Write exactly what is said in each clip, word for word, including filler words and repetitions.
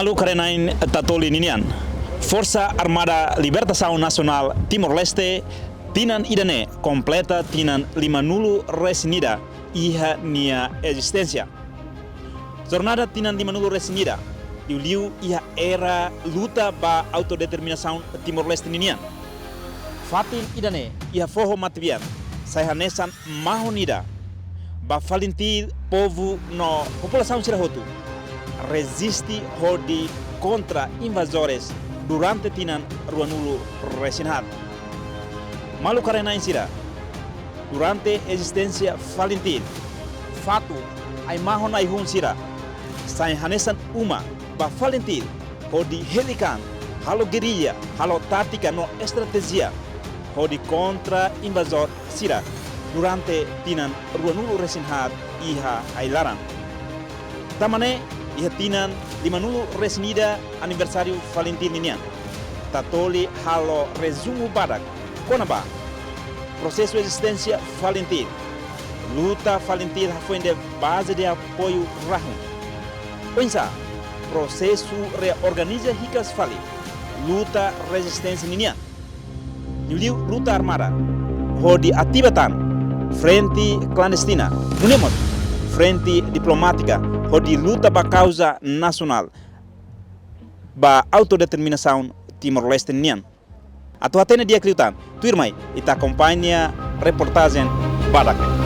Maluk haree-na'in Tatoli ninian. Forsa Armada Libertasaun Nasionál Timor-Leste tinan ida-ne'e kompleta tinan lima-nulu resin ida iha nia ezisténsia. Jornada tinan lima-nulu resin ida, liuliu iha era luta ba autodeterminasaun Timor-Leste ninian, fatin ida-ne'e iha foho matebian sai hanesan mahon ida ba FALINTIL, povu no populasaun sira hotu reziste hodi kontra invazores durante tinan rua-nulu resin haat. Maluk haree-na'in sira, durante ezisténsia FALINTIL, fatuk, ai-mahon ai-hun sira sai hanesan uma ba FALINTIL hodi heli-kaan, halo gerrilla, halo tátika no estratéjia hodi kontra invazór sira durante tinan rua-nulu resin haat iha ai-laran. Tanba ne'e, iha tinan lima-nulu resin ida aniversáriu FALINTIL ninian, Tatoli halo rezumu badak kona-ba prosesu ezisténsia FALINTIL, luta FALINTIL hafoin de'it baze de apoiu rahun, oinsá prosesu reorganiza hikas fali luta rezisténsia ninian, liuliu luta armada, hodi ativa tan frente klandestina, nune'e mós frente diplomátika, hodi luta ba kauza nasionál ba autodeterminasaun Timor-Leste nian. Atu hatene di'ak liután, tuirmai ita akompaña reportajen badak ne'e.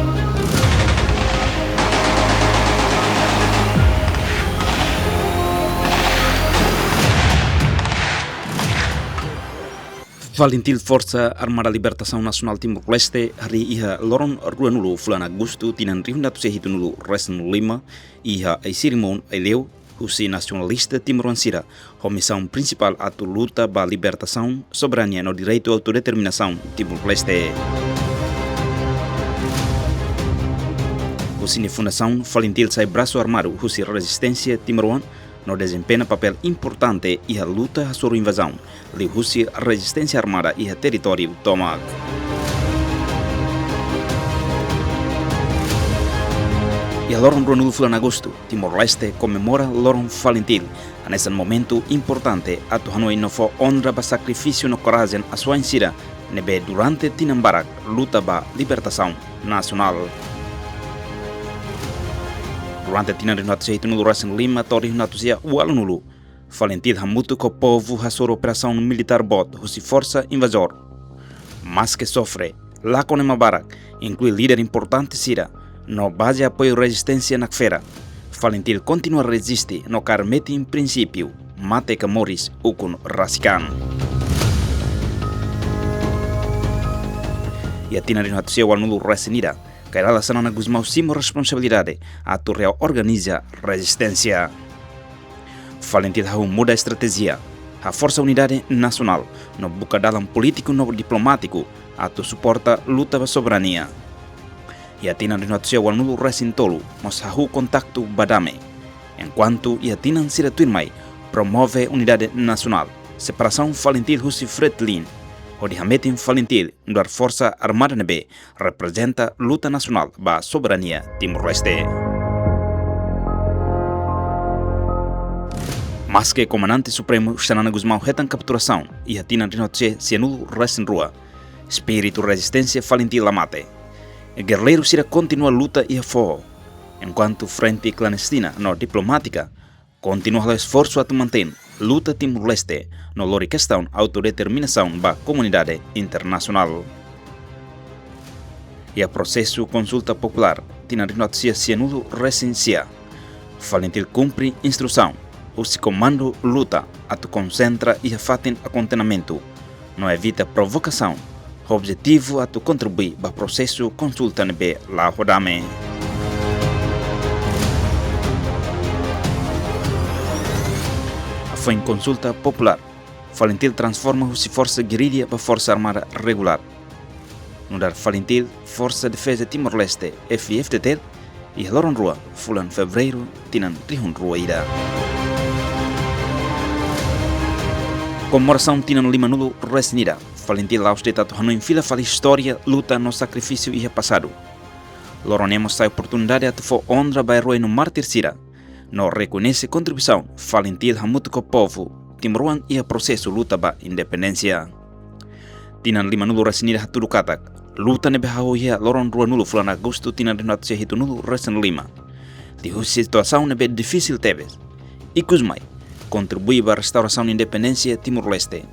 FALINTIL, Forsa Armada Libertasaun Nasionál Timor-Leste, harii iha loron rua-nulu fulan Agostu tinan rihun atus sia hitunulu resin lima, iha ai-sira-moon Aileu, husi nasionalista timoroan sira ho misaun prinsipál atu luta ba libertasaun, soberania no direitu autodeterminasaun Timor-Leste. Husi nia fundasaun, FALINTIL sai brasu armadu husi rezisténsia timoroan no dezempeña papél importante iha luta hasoru invazaun liuhusi rezisténsia armada iha territóriu tomak. Iha loron rua-nulu fulan Agostu, Timor-Leste komemora loron FALINTIL, hanesan momentu importante atu hanoin no fó onra ba sakrifísiu no korajen asuwa'in sira ne'ebé durante tinan barak luta ba libertasaun nasionál. Durante tinan rihun atus sia hitunulu resin lima to'o rihun atus sia ualunulu, FALINTIL hamutuk ho povu hasoru operasaun militár boot husi forsa invazór. Maske sofre, lakon ema barak, inklui líder importante sira no baze apoiu rezisténsia nakfera, FALINTIL kontinua reziste no kaer metin prinsípiu mate ka moris ukun rasik an. Iha tinan rihun atus sia ualunulu resin ida, Kay Rala Xanana Gusmão simu responsabilidade atu reorganiza rezisténsia. FALINTIL hahú muda estratéjia, haforsa unidade nasionál no buka dalan polítiku no diplomátiku atu suporta luta ba soberania. Iha tinan rihun atus sia ualunulu resin tolu mós hahú kontaktu ba dame. Enkuantu iha tinan sira tuirmai promove unidade nasionál, separasaun FALINTIL husi FRETILIN, hodi hametin FALINTIL nu'udar forsa armada ne'ebé reprezenta luta nasionál ba soberania Timor-Leste. Maske Komandante Supremu Xanana Gusmão hetan kapturasaun iha tinan rihun atus sia sianulu resin rua, espíritu rezisténsia FALINTIL la mate. Gerrilleiru sira kontinua luta iha foho, enkuantu frente klandestina no diplomátika kontinua halo esforsu atu mantein luta Timor-Leste no lori kestaun autodeterminasaun ba komunidade internasionál. Iha prosesu konsulta populár tinan rihun atus sia sianulu resin sia, FALINTIL kumpre instrusaun husi komandu luta atu konsentra iha fatin akontenamentu no evita provokasaun, ho objetivu atu kontribui ba prosesu konsulta ne'ebé la'o ho dame. Hafoin konsulta populár, FALINTIL transforma husi forsa gerrilla ba forsa armada regulár, nu'udar FALINTIL, Forsa Defeza Timor-Leste, F-FDTL, iha loron rua fulan Fevereiru tinan rihun rua ida. Komemorasaun tinan limanulu resin ida, FALINTIL la'ós de'it atu hanoin fila fali istória, luta no sakrifísiu iha pasadu. Loron ne'e mós sai oportunidade atu fó onra ba erói no mártir sira, no rekoñese kontribuisaun FALINTIL hamutuk ho povu timoroan iha prosesu luta ba independénsia. Tinan lima-nulu resin ida hatudu katak luta ne'ebé hahú iha loron rua-nulu fulan Agostu tinan rihun atus sia hitu-nulu resin lima, liuhusi situasaun ne'ebé difisil tebes, ikus mai kontribui ba restaurasaun independénsia Timor-Leste.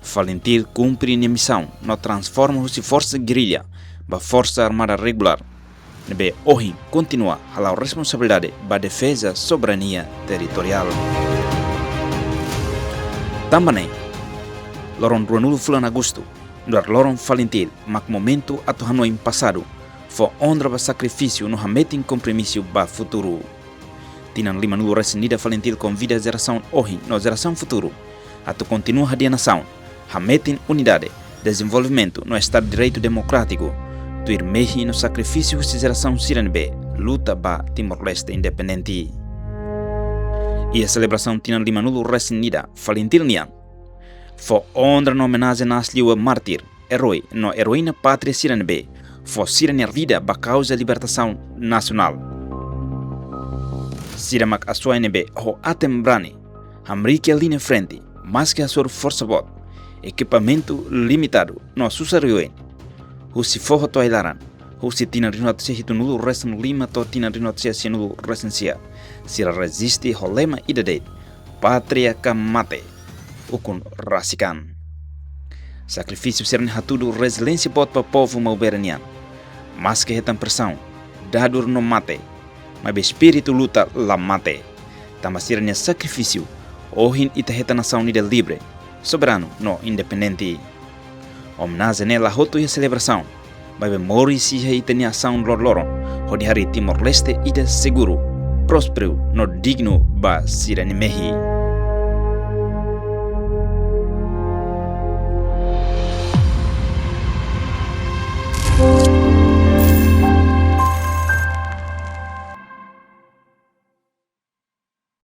FALINTIL kumpre nia misaun no transforma husi forsa gerilla ba forsa armada regulár, ne'ebé ohin kontinua hala'o responsabilidade ba defeza soberania territoriál. Tanba ne'e, loron rua-nulu fulan Agostu, nu'udar loron FALINTIL, mak momentu atu hanoin pasadu, fó onra ba sakrifísiu no hametin kompromisu ba futuru. Tinan lima-nulu resin ida FALINTIL konvida jerasaun ohin no jerasaun futuru atu kontinua hadi'a nasaun, hametin unidade, dezenvolvimentu no Estadu Direitu Demokrátiku, tuir mehi no sakrifísiu husi jerasaun sira ne'ebé luta ba Timor-Leste independente. Iha selebrasaun tinan lima-nulu resin ida FALINTIL nian, fó onra no omenajen aas liu ba mártir, erói no eroína pátria sira ne'ebé fó sira-nia vida ba kauza libertasaun nasionál. Sira mak asuwa'in ne'ebé ho aten brani hamriik iha liña frente, maski hasoru forsa boot, ekipamentu limitadu no susar oioin, husi foho to'o ai-laran, husi tinan rihun atus sia hitu-nulu resin lima to'o tinan rihun atus sia sia-nulu resin sia, sira reziste ho lema ida de'it: pátria ka mate, ukun rasik an. Sakrifísiu sira-ne'e hatudu reziliénsia boot ba povu Maubere nian. Maski hetan presaun, dadur no mate, maibé espíritu luta la mate. Tanba sira-nia sakrifísiu, ohin ita hetan nasaun ida livre, soberanu no independente. Omenajen ne'e la hotu iha selebrasaun, maibé moris iha ita-nia asaun loroloron, hodi harii Timor-Leste ida seguru, prósperu no dignu ba sira-nia mehi.